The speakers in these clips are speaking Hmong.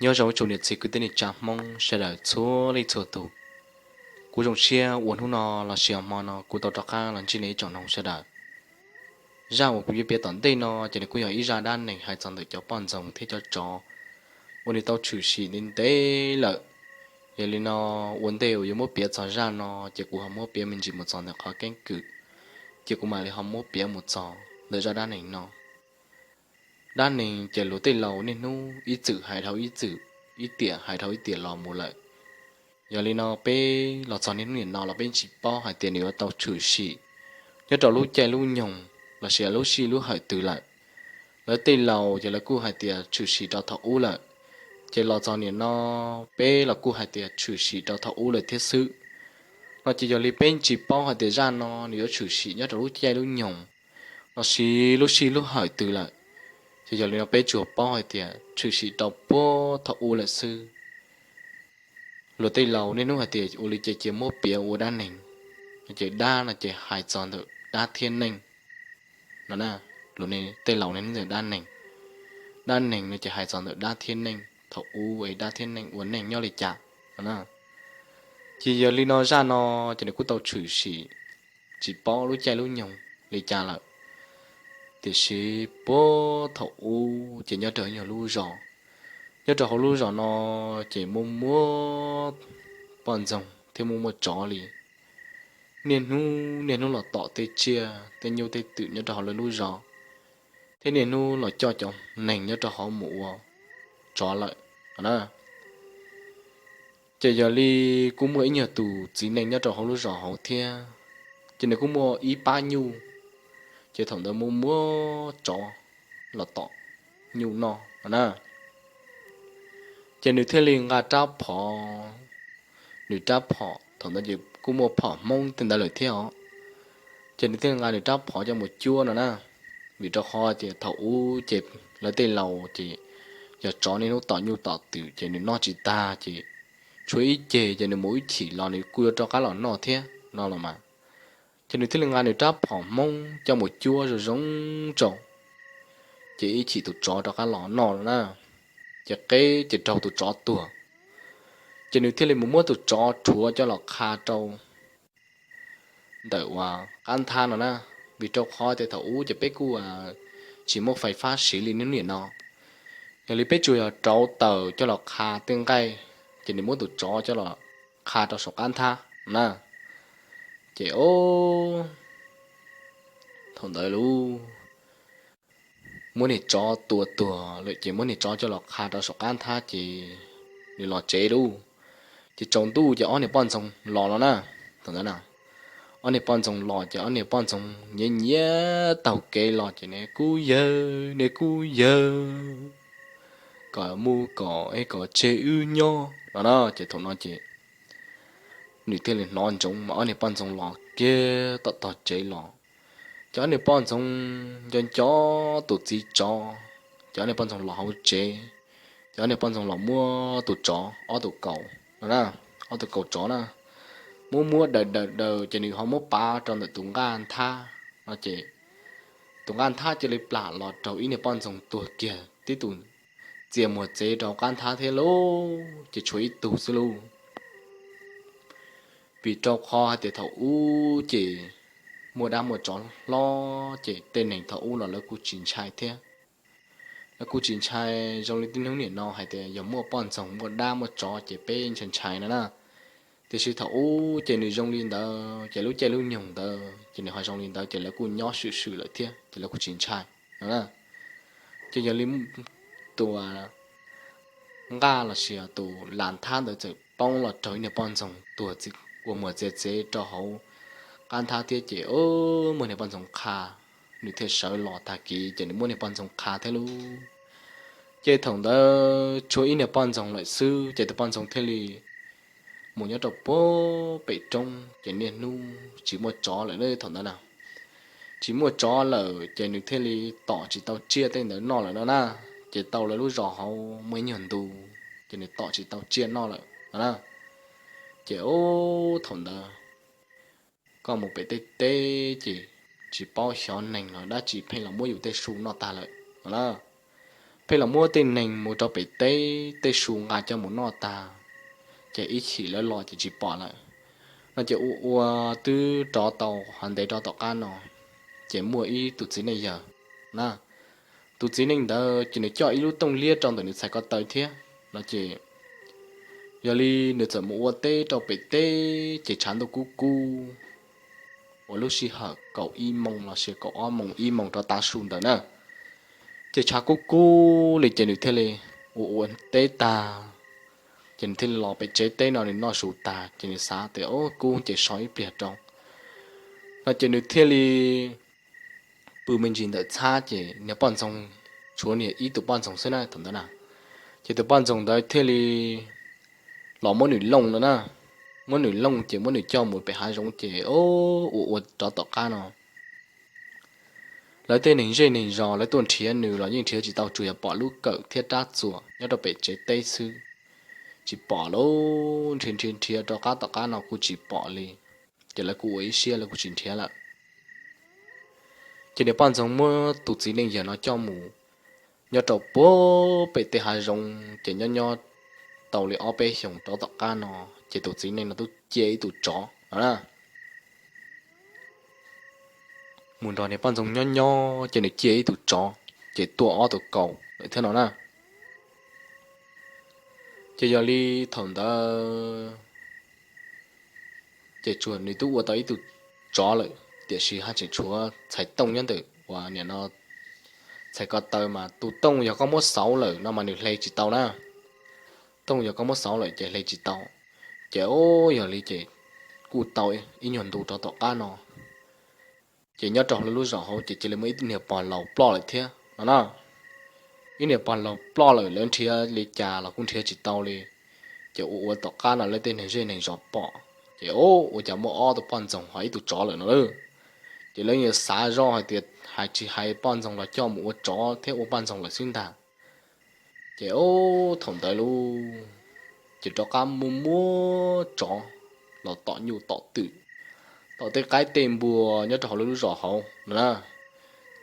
Nyob zoo ib tsoom niam txiv kwv tij neej tsa Hmoob sawv daws txhua leej txhua tus. Kuv zoo siab uas hnub no los sis hmo no kuv tau rov qab los ntsib nej ib tsoom noog sawv daws. Zaj uas kuv yuav piav tom ntej no ces nws kuj yog ib zaj dab neeg hais txog ntawm cov poj ntxoog thiab cov tsov uas nws tau tshwm sim ntev ntev lawm. Yog li no, ua ntej uas yuav muab piav txog zaj no ces kuv ho muab piav me ntsis mus txog ntawm qhov keeb kwm, ces kuv mam li ho muab piav mus txog ntawm zaj dab neeg no. Dab neeg ces luag tej laus niaj hnub ib txwm hais dhau ib txwm, ib tiam hais dhau ib tiam los mus lawm. Yog li no peb los txog niaj hnub niam no los peb tsis paub hais tias nws yuav tau tshwm sim nyob rau lub caij lub nyoog los sis lub sij lub hawm twg lawm. Lawv tej laus ces lawv kuj hais tias tshwm sim rau thaum ub lawm, ces los txog niam no peb los kuj hais tias tshwm sim rau thaum ub lawm thiab xwb. No ces yog li peb tsis paub hais tias zaj no nws yuav tshwm sim nyob rau lub caij lub nyoog los sis lub sij lub hawm twg lawm, ces yog li no peb tsuas paub hais tias tshwm sim rau puag thaum ub lawm xwb. Luag tej laus niaj hnub hais tias ua li ces cia muab piav ua dab neeg, ces dab no ces hais txog ntawm dab thiab neeg no. Luag tej laus niaj hnub tias dab neeg, dab neeg no ces hais txog ntawm dab thiab neeg thaum ub es dab thiab neeg ua neej nyob li cas no na. Ces yog li no zaj no ces nws kuj tau tshwm sim tsis paub lub caij lub nyoog li cas lawm. Tiam sis puag thaum ub ces nyob rau ib nyuag lub zos, nyob rau hauv lub zos no ces muaj muaj poj ntxoog thiab muaj muaj tsov li. Niaj hnub niaj hnub los tom tej tsiaj tej nyuj tej twm nyob rau hauv lawv lub zos, thiab niaj hnub los coj cov neeg nyob rau hauv mus ua tsov lawm no na. Ces yog li kuj muaj ib nyuag tus txiv neej nyob rau hauv lub zos hauv thiab, ces nws kuj muaj ib pab nyuj, ces thaum ntawd muaj muaj tsov los tom nyuj noj no na. Ces nws thiaj li nqa rab phom, nws rab phom thaum ntawd ces kuj muaj phom Hmoob tej ntawd lawm thiab os, ces nws thiaj li nqa nws rab phom coj mus cuab no na. Vim rau qhov tias thaum ub ces lawv tej laus ces yog tsov niaj hnub tom nyuj tom twm ces nws noj tsis tag ces tshuav ib ceg ces nws mus ib chim los nws kuj yuav rov qab los noj thiab no los mas. Ces nws thiaj li nqa nws rab phom Hmoob coj mus cuab zoo zoo tso, ces ib chim tus tsov rov qab los noj no na, ces qeb ces raug tus tsov tuag. Ces nws thiaj li mus muab tus tsov rhuav coj los qha rau ntawm uas qab nthab no na, vim rau qhov tias thaum ub ces peb kuj tsis muaj fais fab siv li niaj hnub niam no. Yog li peb tsuas yog rauv taws coj los qha tej nqaij, ces nws muab tus tsov coj los qha rau saum qab nthab na. Ces o, thaum ntawd lub muab niag tsov tua tuag lawm ces muab niag tsov coj los qha rau saum qab nthab ces nws los tsev lauj. Ces tsaus ntuj ces ob niag poj ntxoog los no na, thaum ntawd na, ob niag poj ntxoog los ces ob niag poj ntxoog nyiav nyiav taug kev los ces nws kuj yawg, nws kuj yawg, kom mus kom es kom tseg wb nyob no na. Ces thaum no ces nws thiaj li hnov ntsoov mas ob niag poj ntxoog los kiag tom tog tsev los. Ces ob niag poj ntxoog nco nco tus txiv tsov, ces ob niag poj ntxoog los hauv tsev, ces ob niag poj ntxoog los muab tus tsov ob tug kaus no na, ob tug kaus tsov na, muab muab daws daws daws ces nws ho muab pav rau ntawm tus nqaj nthab no ces tus nqaj nthab cia li plam los raug ib niag poj ntxoog tuag kiag tib tug, txia muag txev rau qab nthab thiab lauj, ces tshuav ib tug xwb lauj. Vim rau qhov hais tias thaum ub ces muaj dab muaj tsov hlob ces tej neeg thaum ub los lawv kuj tsis ntshai thiab. Lawv kuj tsis ntshai zoo li tib hnub niam no hais tias yog muaj poj ntxoog muaj dab muaj tsov ces peb ntshai ntshai no na. Tiam sis thaum ub ces nws zoo li ntawd ces lub caij lub nyoog ntawd ces nws ho zoo li ntawd ces lawv kuj nyob swm swm lawm thiab ces lawv kuj tsis ntshai no na. Ces yog li tus nqaj los sis tus las nthab ntawd txawm poob los raug ib niag poj ntxoog tuag ua muag txia txev rau hauv qab nthab thiab ces muaj niag poj ntxoog qha, nws thiaj sawv los tag kis ces nws muab niag poj ntxoog qha thiab lauj. Ces thaum ntawd tshuav ib niag poj ntxoog lawm xwb ces tus poj ntxoog thiaj li mus nyob rau puag pem roob ces niaj hnub tsis muaj tsov lawm thaum ntawd na. Tsis muaj tsov lawm ces nws thiaj li tom tsis tau tsiaj tej ntawd noj lawm no na. Ces tau lawv lub zos hauv muaj ib nyuag ntu ces nws tom tsis tau tsiaj noj lawm no na. Ces thaum ntawd koj mus pem tej teb ces tsis paub xyov neeg los dab tsi pheej los muab yus tej su noj tag lawm no na. pheej los muab tej neeg mus rau pem teb tej su nqa coj mus noj tag, ces ib chim lawv los ces tsis pom lawm. No ces ua ua twb rov tau ho ntev rau tom qab no, ces muaj ib tus txiv neej yawg na, tus txiv neej ntawd ces nws coj ib lub tooj liab rau ntawm nws txhais ko taw thiab no ces yog li nws txawm mus ua teb rau pem teb ces tshav ntuj kub kub, uas lub sij hawm kaum ib moos los sis kaum ob moos ib moos rov tav su ntawd na, ces tshav kub kub li ces nws thiaj li ua ua teb tag, ces nws thiaj li los pem tsev teb no nws noj su tag ces nws xav tias o kub ces so ib pliag rau no ces nws thiaj li pw me ntsis ntawm txhab ces niag poj ntxoog, tshuav niag ib tus poj ntxoog xwb na thaum ntawd na, ces tus poj ntxoog ntawd thiaj li los muab nws looj no na, muab nws looj ces muab nws coj mus pem hav zoov ces o ua ua rov tom qab no lawv tej neeg zej neeg zos lawv tuaj nrhiav nws los yeej nrhiav tsis tau, tsuas yog pom lub kawm thiab rab txuas nyob rau pem tsev teb xwb, tsis pom lawm, nrhiav nrhiav nrhiav rov qab tom qab no kuj tsis pom li, ces lawv kuj ua ib siab lawv kuj tsis nrhiav lawm. Ces niag poj ntxoog muab tus txiv neej yawg no coj mus nyob rau puag pem tej hav zoov ces nyob nyob tau li ob peb xyoos rov tom qab no ces tus txiv neej no twb cia ib tus tsov no na mus nrog niag poj ntxoog nyob nyob ces nws cia ib tus tsov, ces tuaj ob tug kaus lawm thiab no na. Ces yog li thaum ntawd ces tsuas nws twb ua tau ib tug tsov lawm tiam sis haj tseem tshuav txhais tooj nyob ntawm uas nim no txhais ko taw mas tus tooj yog koj muab xauv lawm no mas nws hle tsis tau na. Tooj yog koj muab xauv lawm ces hle tsis tau. Ces o, yog li ces kuj tau ib nyuag ntu rov tom qab no ces nyob rau hauv lub zos hauv ces cia li muaj ib niag pog laus ploj lawm thiab no na. Ib niag pog laus ploj lawm lawv nrhiav li cas los kuj nrhiav tsis tau li. Ces ua ua tom qab no lawv tej neeg zej neeg zos pom ces o, ua cas muaj ob tug poj ntxoog ho ib tug tsov lawm no lawm. Ces lawv yuav xav zoj hais tias hais tsis hais poj ntxoog los coj mus ua tsov thiab ua poj ntxoog lawm xwb ntag. Ces o, thaum ntawd lub ces rov qab muaj muaj tsov los tom nyuj tom twm, tom tej qaib tej npua nyob rau hauv lub lub zos hauv no na.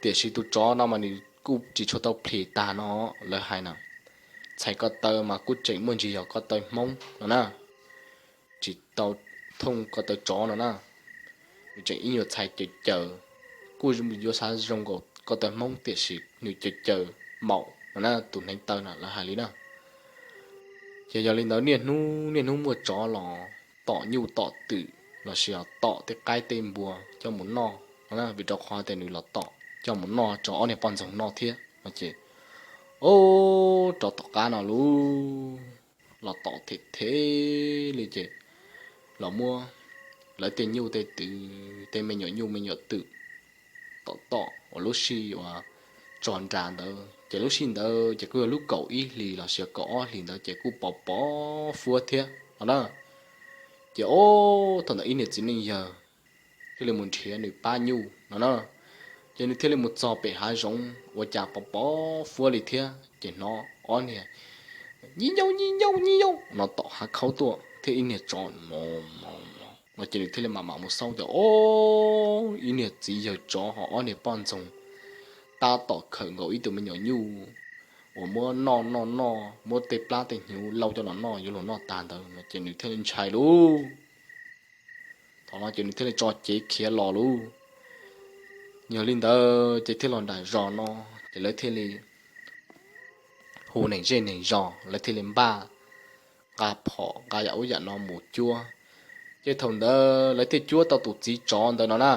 Tiam sis tus tsov no mas nws kuj tsis tshua tau plis tag no, lawv hais na, txhais ko taw mas kuj tseem muaj ntsis yog ko taw Hmoob no na, tsis tau thooj ko taw tsov no na. Nws tseem ib nyuag txhais caws caws, kuj yuav xav zoo nkaus ko taw Hmoob tiam sis nws caws caws maum no na, tus hneev taw na lawv hais li na. Ces yog li ntawd niaj hnub niaj hnub muaj tsov los tom nyuj tom twm los sis tom tej qaib tej npua coj mus noj no na, vim rau qhov tias nws los tom coj mus noj rau ob niag poj ntxoog noj thiab no ces o, rov tom qab no lub los tom them them li ces los muab lawv tej nyuj tej twm tej me nyuam nyuj me nyuam twm tom tom uas lub sij uas tso nra ntawd ces lub sij ntawd ces kuj yog lub kaum ib hlis los sis kaum ob hlis ntawd ces kuj pov pov fuab thiab no na. Ces o, thaum ntawd ib niag txiv neej yawg thiaj li mus nrhiav nws pab nyuj no na. Ces nws thiaj li mus txog pem hav zoov ua cas pov pov fuab li thiab ces hnov ob niag nyi nyaub nyi nyaub nyi nyaub no tom hav khaub tuaj thiab ib niag tsov no ces nws thiaj li mam mam mus xauj tias o, ib niag txiv yawg tsov ho ob niag poj ntxoog tab tom khawm nkaus ib tug me nyuam nyuj uas muab noj noj noj muab tej plab tej hnyuv lau coj los noj yuav luag noj tag ntawd no ces nws thiaj li ntshai lauj. Thaum no ces nws thiaj li tso cev khiav los lauj. Yog li ntawd ces thiaj los nram zos no ces lawv thiaj li hu neeg zej neeg zos lawv thiaj li npaj nqa phom nqa yam ub yam no mus cuab. Ces thaum ntawd lawv thiaj cuab tau tus txiv tsov ntawd no na.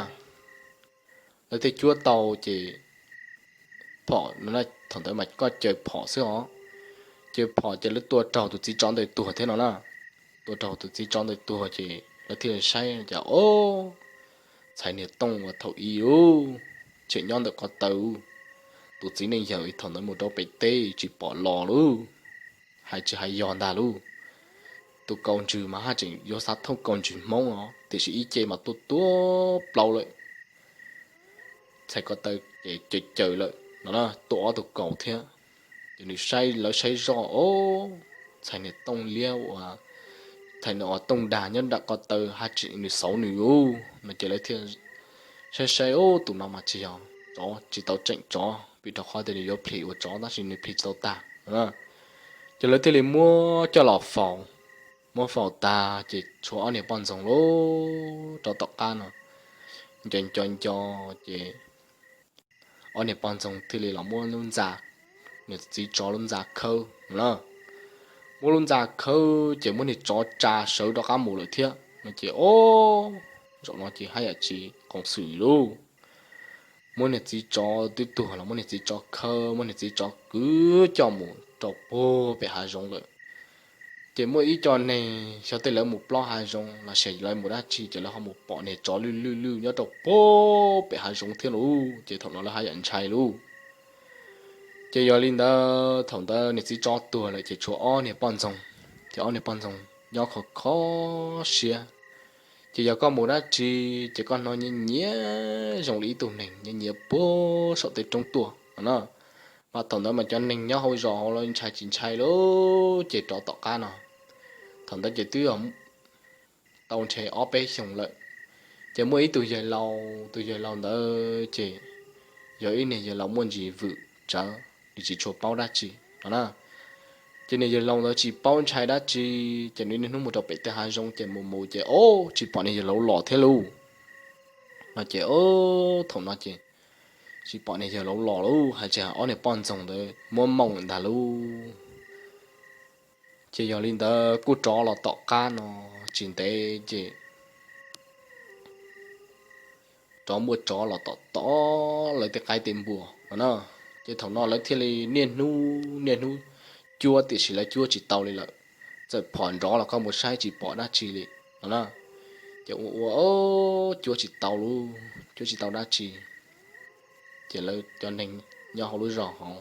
Lawv thiaj cuab tau ces phom no thaum ntawd mas koj caws phom xwb os. Caws phom ces lawv tua raug tus txiv tsov ntawd tuag thiab no na. Tua raug tus txiv tsov ntawd tuag ces lawv thiaj li saib cas o, txhais niag tooj uas thaum ub tseem nyob ntawm ko taw. Tus txiv neej yawg thaum ntawd mus rau pem teb tsis pom los lauj. Hais tsis hais yog ntag lauj. Tus kaus ntsws mas haj tseem yuav xav thooj kaus ntsws Hmoob os tiam sis ib ce mas tuaj tuaj plaub lawm. Txhais ko taw ces caws caws lawm no na, tua ob tug kaus thiab. Ces nws saib lawv saib zoj o, txhais niag tooj liab uas txhais niag uas tooj dag nyob nram ko taw haj tseem nws xauv nws lauj no ces lawv thiaj saib saib o, tus no mas tsis yog tsov tsis tau tseem tsov vim rau qhov tias nws yuav plhis ua tsov tab sis nws plhis tsis tau tag. Ces lawv thiaj li muab coj los faus, muab faus tag ces tshuav ob niag poj ntxoog lub rov tom qab no nco nco nco, ces ob niag poj ntxoog thiaj li los muab lub ntxa, niag txiv tsov lub ntxa khawb no na. Muab lub ntxa khawb ces muab niag tsov tsa sawv rov qab mus lawm thiab no ces o, zaum no ces haj yam tsis qoos xwm lauj. Muab niag txiv tsov twb tuag los muab niag txiv tsov khawb, muab niag txiv tsov kwv coj mus rau puag pem hav zoov lawm. Ces muaj ib co neeg xyov tej lawv mus plob hav zoov los sis lawv mus dab tsi ces lawv ho mus pom niag tsov lwj lwj lwj nyob rau puag pem hav zoov thiab lauj, ces thaum no lawv haj yam ntshai lauj. Ces yog li ntawd thaum ntawd niag txiv tsov tuag lawm ces tshuav ob niag poj ntxoog, ces ob niag poj ntxoog nyob kho kho siab. Ces yog koj mus dab tsi ces koj hnov nyiav nyiav zoo li ib tug neeg nyiav nyiav puag saum tej roob tuaj no na. Mas thaum ntawd mas cov neeg nyob hauv zos hauv los ntshai tsis ntshai lauj, ces rov tom qab no, thaum ntawd ces twb tau ntshe ob peb xyoos lawm. Ces muaj ib tug yawg laus, tus yawg laus ntawd ces yog ib niag yawg laus muaj ntsis vwm tsawv, nws tsis tshua paub dab tsi no na. Ces niag yawg laus ntawd tsis paub ntshai dab tsi, ces nws niaj hnub mus rau pem tej hav zoov ces mus mus ces o, tsis pom niag yawg laus los thiab lauj. No ces o, thaum no ces tsis pom niag yawg laus los lauj, hais tias ob niag poj ntxoog ntawd muab mooj ntag lauj. Ces yog li ntawd kuj rov los tom qab no tsis ntev ces rov muaj tsov los tom tom lawv tej qaib tej npua no na. Ces thaum no lawv thiaj li niaj hnub niaj hnub cuab tiam sis lawv cuab tsis tau li lawm. Txawm phom nrov los koj mus saib tsis pom dab tsi li no na. Ces ua ua cuab tsis tau lauj, cuab tsis tau dab tsi. Ces lawv cov neeg nyob hauv lub zos hauv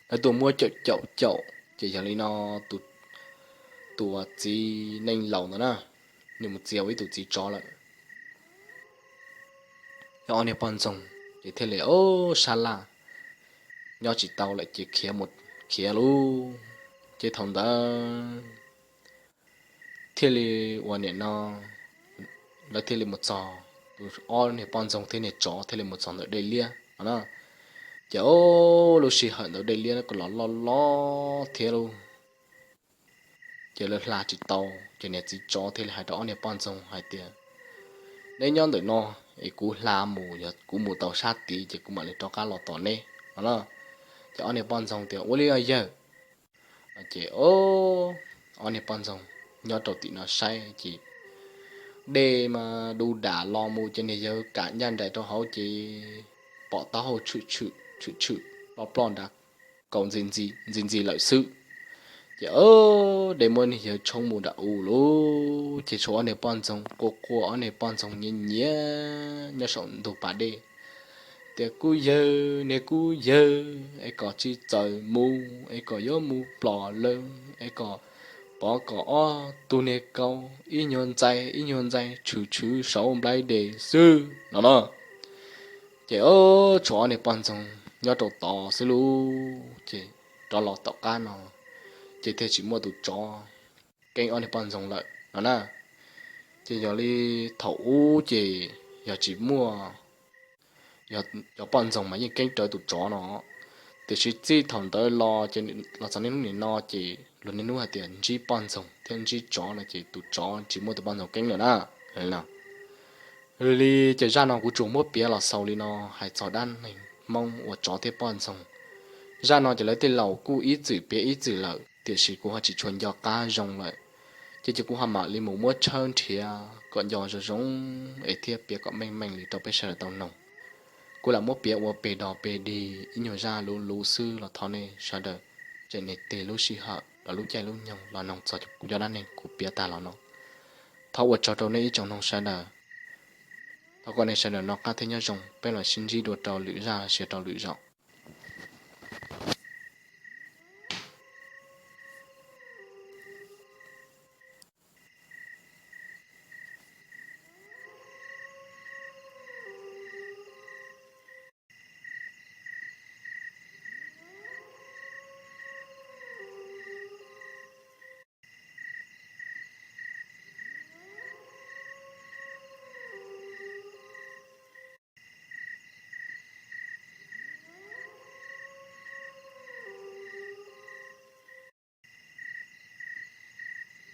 lawv tuaj muab caum caum caum ces yog li no tus, tus txiv neej laus ntawd na, nws mus txiav ua ib tug txiv tsov lawm. Yog ob niag poj ntxoog ces thiaj li o, sab laj nyob tsis tau lawm ces khiav mus, khiav lauj. Ces thaum ntawd thiaj li ua nim no lawv thiaj li mus txog, tus ob niag poj ntxoog thiab niag tsov thiaj li mus txog ntawm dej liab no na. Ces o, lub sij hawm ntawd dej liab no kuj los loj loj thiab lauj. Ces lawv hla tsis tau, ces niag txiv tsov thiaj li hais rau ob niag poj ntxoog hais tias, neb nyob ntawm no es kuv hla mus, yog kuv mus tau sab tid ces kuv mam li rov qab los tos neb no na. Ces ob niag poj ntxoog tias ua li os yawg. Ces o, ob niag poj ntxoog nyob rau tim no saib ces dej mas du dam los mus ces niag yawg kam ncaj nraim rau hauv ces pom taub hau tshwm tshwm tshwm tshwm ploj ploj nrad, kaus ntxi ntxi lawm xwb. Ces o, dej muab niag yawg tshoob mus nram u lauj. Ces tshuav ob niag poj ntxoog quaj quaj, ob niag poj ntxoog nyiav nyiav nyob saum ntug pas dej tias kuv yawg, niag kuv yawg, es kom tsis txawm mus, es kom yuav mus ploj lawm, es kom pov kom ob tug niag kaus ib nyuag ntxais ib nyuag ntxais tshwm tshwm saum nplaim dej xwb no no. Ces o, tshuav ob niag poj ntxoog nyob rau tod xwb lauj. Ces rov los tom qab no ces thiaj tsis muaj tus tsov keeb ob niag poj ntxoog lawm no na. Ces yog li thaum ub ces yog tsis muaj, yog cov poj ntxoog mas yeej keeb rawv tus tsov no, tiam sis txij thaum ntawd los ces los txog niaj hnub nim no ces luag niaj hnub hais tias ntsib poj ntxoog thiab ntsib tsov no ces tus tsov tsis muaj tus poj ntxoog keeb lawm na. Li ces zaj no kuv tsuas muab piav los xaus li no, hais txog dab neeg Hmoob ua tsov thiab poj ntxoog. Zaj no ces lawv tej laus kuj ib txwm piav ib txwm lawm tiam sis kuv ho tsis tshua nco qab zoo lawm, ces ces kuv ho mam li mus muab tshawb nrhiav kom nco zoo zoo es thiab piav kom meej meej li rau peb sawv daws tau noog. Kuv lam muab piav ua pes dog pes dig ib nyuag zaj luv luv xwb los thov nej sawv daws tseem niag tig lub sij hawm los lub caij lub nyoog los noog txog kuv cov dab neeg kuv piav tag los no. Thov ua tsaug rau nej ib tsoom noog sawv daws. Thov kom nej sawv daws noj qab thiab nyob zoo, peb los sib ntsib dua rau lwm zaj los sis rau lwm zaus.